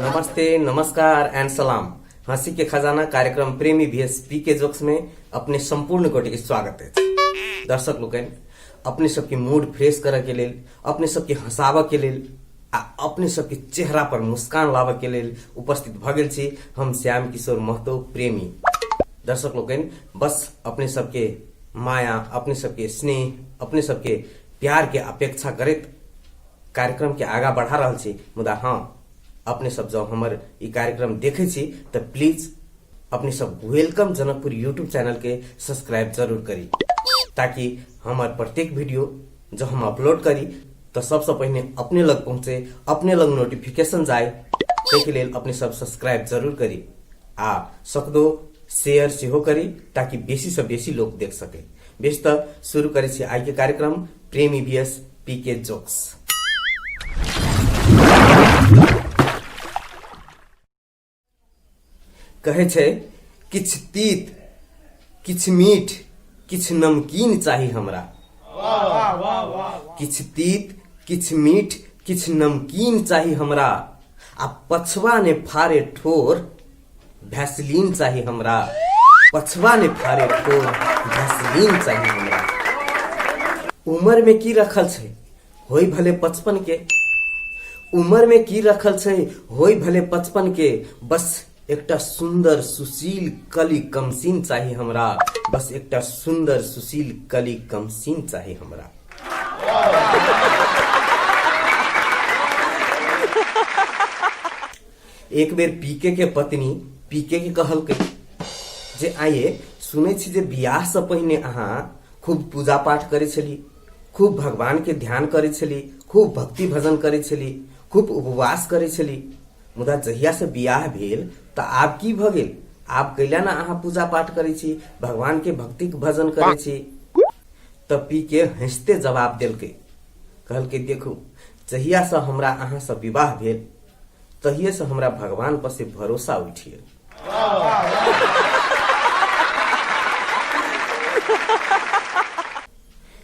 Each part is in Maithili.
नमस्ते, नमस्कार एंड सलाम। हंसी के खजाना कार्यक्रम प्रेमी भीएस पी के जोक्स में अपने संपूर्ण गोटे के स्वागत अछि। दर्शक लोकनि, अपने सबके मूड फ्रेश करऽ के लेल, अपने सबके हंसाबऽ के लेल आ अपने सबके चेहरा पर मुस्कान लाबऽ के लेल उपस्थित भऽ गेल छी हम श्याम किशोर महतो प्रेमी। दर्शक लोकनि, बस अपने सबके माया, अपने सबके स्नेह, अपने सबके प्यार के अपेक्षा करैत कार्यक्रम के आगा बढ़ा रहल छी। मुदा हाँ, अपने सब जँ हमर ई कार्यक्रम देखै छी तऽ प्लीज अपने सब welcome Janakpur YouTube channel के सब्सक्राइब जरूर करी, ताकि हमर प्रत्येक वीडियो जब हम अपलोड करी तऽ सबसँ पहिने अपने लग पहुँचे, अपने लग नोटिफिकेशन जाय। ताहिके लेल अपने सब सब्सक्राइब जरूर करी आ सकदो शेयर सेहो करी, ताकि बेसी से बेसी लोग देख सके। बेस तऽ शुरू करै छी आइ के कार्यक्रम प्रेमी बीएस पी के जोक्स। कहै छै, किछु तीत, किछु मीठ, किछु नमकीन चाही हमरा। किछु तीत, किछु मीठ, किछु नमकीन चाही हमरा, आ पछवा ने फारे ठोर भैसलीन चाही हमरा। पछवा ने फारे ठोर भैसलीन चाही हमरा। उमर में की रखल छै, होई भले 55 के। उमर में की रखल छै, होई भले 55 के, बस एकटा सुंदर सुशील कली कमसीन चाही हमरा। बस एकटा सुंदर सुशील कली कमसीन चाही हमरा। एक बेर पीके के पत्नी पीके के कहलकै जे आइए सुनै छी जे बियाह से पहिने अहाँ खूब पूजा पाठ करै छली, खूब भगवान के ध्यान करै छली, खूब भक्ति भजन करै छली, खूब उपवास करै छली, मुदा जहिया से बियाह भेल तऽ आब की भऽ गेल? आब कैला ने अहाँ पूजा पाठ करै छी, भगवान के भक्ति के भजन करै छी? तऽ पी के हंसते जवाब देलकै, कहलकै, देखू, जहिया से हमरा अहाँ से विवाह भेल तहिये से हमरा भगवान पर से भरोसा उठि गेल।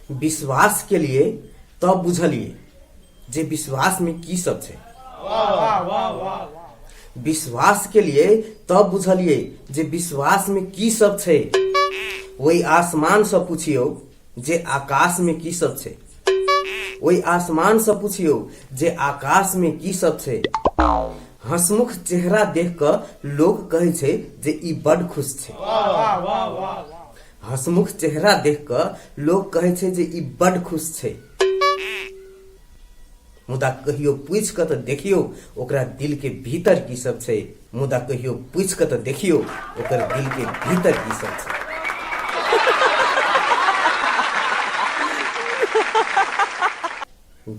विश्वास के लिए तब बुझलिए जे विश्वास में की सब छै। विश्वास के लिए तब बुझलिए जे विश्वास में की सब छै। ओहि आसमान से पूछियो जे आकाश में की सब छै। ओहि आसमान से पूछियो जे आकाश में की सब छै। हंसमुख चेहरा देख कऽ लोग कहै छै जे ई बड खुश छै। हंसमुख चेहरा देख कऽ लोग कहै छै जे ई बड खुश छै, मुदा कहियो पूछि कऽ तऽ देखियौ ओकरा दिल के भीतर की सब छै। मुदा कहियो पूछि कऽ तऽ देखियौ ओकर दिल के भीतर की सब छै।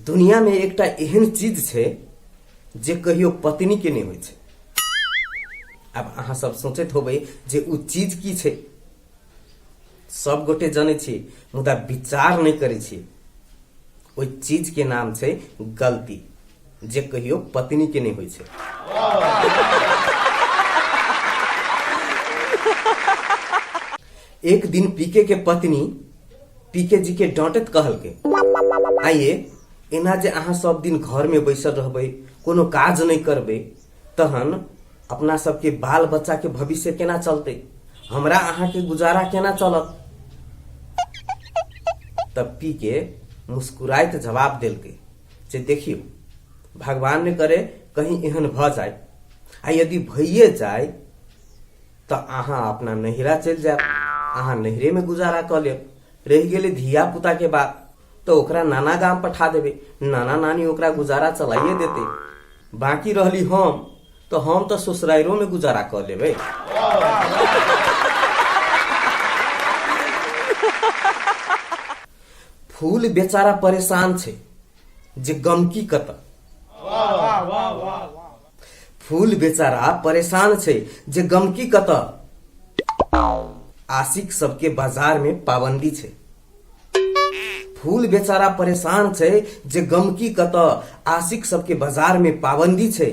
दुनिया में एकटा एहन चीज छै जे कहियो पत्नी के नहि होइ छै। आब अहाँ सब सोचैत होबै जे ओ चीज की छै। सब गोटे जनै छी, मुदा विचार नहि करै छी। ओहि चीज के नाम छै गलती, जे कहियो पत्नी के नहि होइ छै। एक दिन पीके के पत्नी पीके जी के डांटैत कहलकै, आइए एना जे अहाँ सब दिन घर में बैसल रहबै, कोनो काज नहि करबै, तहन अपना सबके बाल बच्चा के भविष्य केना चलतै? हमरा अहाँ के गुजारा केना चलत? तब पी के मुस्कुराइत जवाब देलकै जे देखियौ, भगवान ने करे कहीं एहन भऽ जाय, आ यदि भइए जाय तऽ अहाँ अपना नैहरा चलि जायब, अहाँ नैहरे में गुजारा कऽ लेब। रहि गेलै धिया पुता के बात, तऽ ओकरा नाना गाम पठा देबै, नाना नानी ओकरा गुजारा चलाइए देतै। बाकी रहली हम, तऽ हम तऽ ससुराइरो में गुजारा कऽ लेबै। फूल बेचारा परेशान छै जे गमकी कतऽ। फूल बेचारा परेशान छै जे गमकी कतऽ। आशिक सबके बाजार में पाबंदी छै। फूल बेचारा परेशान छै जे गमकी कतऽ, आशिक सबके बाजार में पाबंदी छै।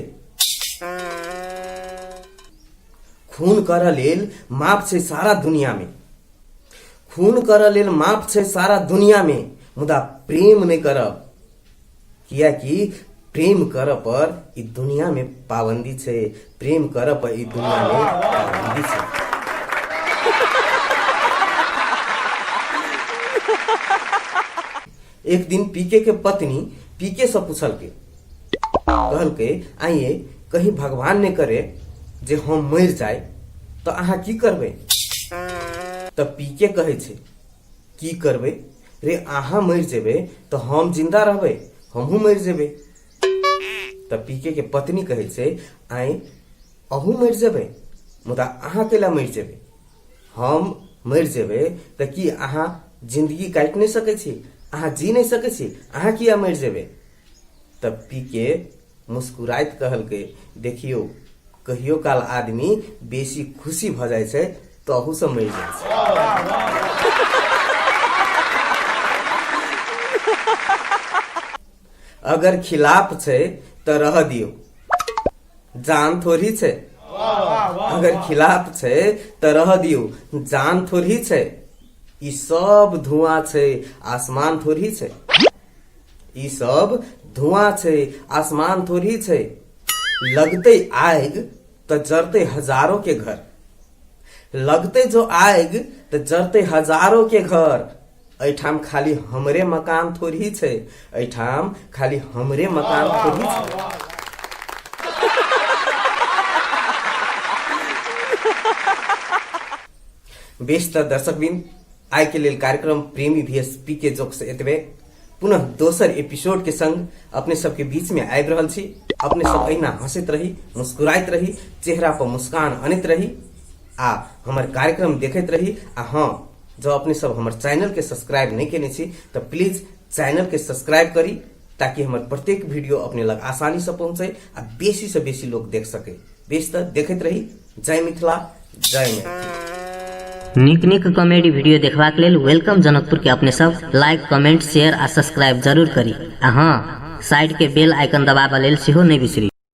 खून करऽ लेल माप छै सारा दुनिया में। खून करऽ लेल माफ छै सारा दुनियामे, मुदा प्रेम नहि करब, कियाकि प्रेम करऽ पर ई दुनियामे पाबंदी छै। प्रेम करऽ पर ई दुनियामे पाबंदी छै। एक दिन पीके के पत्नी पीके से पूछलकै, कहलकै, आइए कहीं भगवान नहि करे जे हम मरि जाय तऽ अहाँ की करबै? तऽ पीके कहै छै, की करबै रे, अहाँ मरि जेबै तऽ हम जिंदा रहबै, हमहूँ मरि जेबै। तऽ पीके के पत्नी कहै छै, आइ अहूँ मरि जेबै, मुदा अहाँ कैला मरि जेबै? हम मरि जेबै तऽ की अहाँ जिंदगी काटि नहि सकै छी? अहाँ जी नहि सकै छी? अहाँ किया मरि जेबै? तऽ पीके मुस्कुराइत कहलकै, देखियौ, कहियो काल आदमी बेसी खुशी भऽ जाइ छै तहूसँ मरि जाइ छै। अगर खिलाफ छै तऽ रह दियौ, जान थोड़ी छै। अगर खिलाफ छै तऽ रह दियौ, जान थोड़ी छै। ई सब धुआं छै, आसमान थोड़ी छै। ई सब धुआं छै, आसमान थोड़ी छै। लगतै आगि तऽ जरतै हजारों के घर, लगतै जो आगि तऽ जरतै हजारों के घर। एहिठाम खाली हमरे मकान थोड़ी छै, एहिठाम खाली हमरे मकान थोड़ी छै। बेस तऽ दर्शकबिन, आइ के लेल कार्यक्रम प्रेमी भी एस पी के जोक्स एतबे। पुनः दोसर एपिसोड के संग अपने सबके बीच में आबि रहल छी। अपने सब अहिना हंसैत रही, मुस्कुराइत रही, चेहरा पर मुस्कान अनैत रही आ हमर कार्यक्रम देखैत रही। आ हाँ, जँ अपने सब हमर चैनल के सब्सक्राइब नहीं केने छी तऽ प्लीज चैनल के सब्सक्राइब करी, ताकि हमर प्रत्येक वीडियो अपने लग आसानी से पहुंचे आ बेसी से बेसी लोग देख सके। बेस तऽ देखैत रही। जय मिथिला, जय मैथिली। नीक नीक कॉमेडी वीडियो देखबाक लेल welcome Janakpur के अपने सब लाइक, कमेंट, शेयर आ सब्सक्राइब जरूर करी आ हाँ, साइड के बेल आइकन दबाबऽ लेल सेहो नहि बिसरी।